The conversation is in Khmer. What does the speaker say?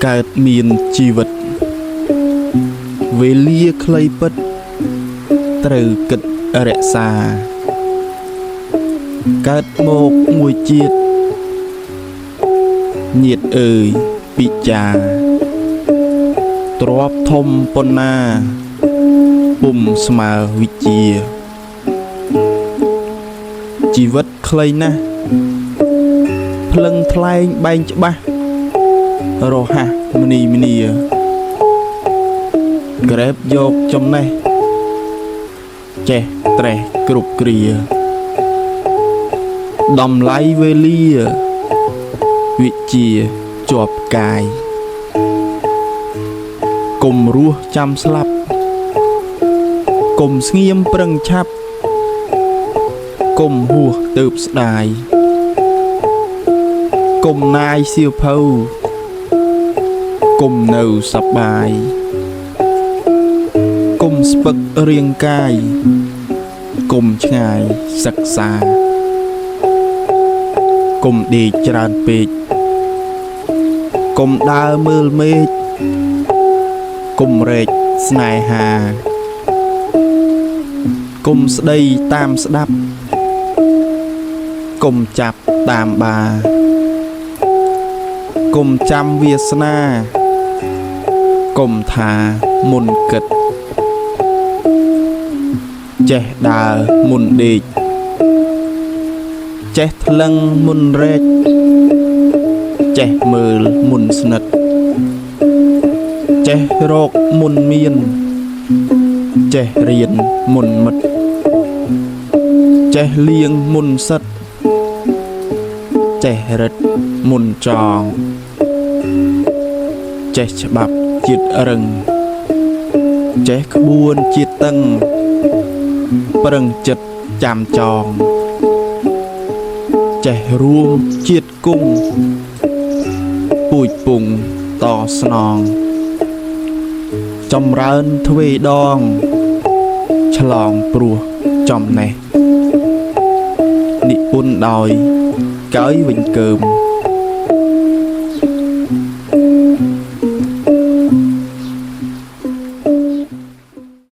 កើតមានជីវិតវេលាខ្លីពិតត្រូវគិតរក្សាកើតមកមួយជាតិញាតិអើយពិចារទ្របធំប៉ុណ្ណាពុំស្មើវិជ្ជាជីវិតខ្លីណាស់ភ្លឹងថ្លែងបែងច្បាស់រហ័សមនីមនាក្រែបយកចំណេះចេះត្រេះគ្រប់គ្រាតម្លៃវេលាវិជ្ជាជាប់កាយកុំរស់ចាំស្លាប់កុំស្ងៀមប្រឹងឆាប់កុំហួសទៅស្ដាយកុំណាយសៀវភៅកុំនៅសប្បាយកុំស្ពឹករាងកាយកុំឆ្ងាយសិក្សាកុំដេកច្រើនពេកកុំដើរមើលមេឃកុំរែកស្នេហាកុំស្ដីតាមស្ដាប់កុំចាប់តាមបាកុំចាំវាសនាកុំថាមុនគិតចេះដើរមុនដេកចេះថ្លឹងមុនរែកចេះមើលមុនស្និទ្ធចេះរកមុនមានចេះរៀនមុនមិត្តចេះលៀងមុនសិតចេះរិទ្ធមុនចងចេះច្បាប់ជាតិរឹងចេះក្បួនជាតិតឹងប្រឹងចិត្តចាំចងចេះរួមជាតិគង់ពូជពងតស្នងចម្រើនទ្វេដងឆ្លងព្រោះចំណេះនិពន្ធដោយកើយវិញកើម។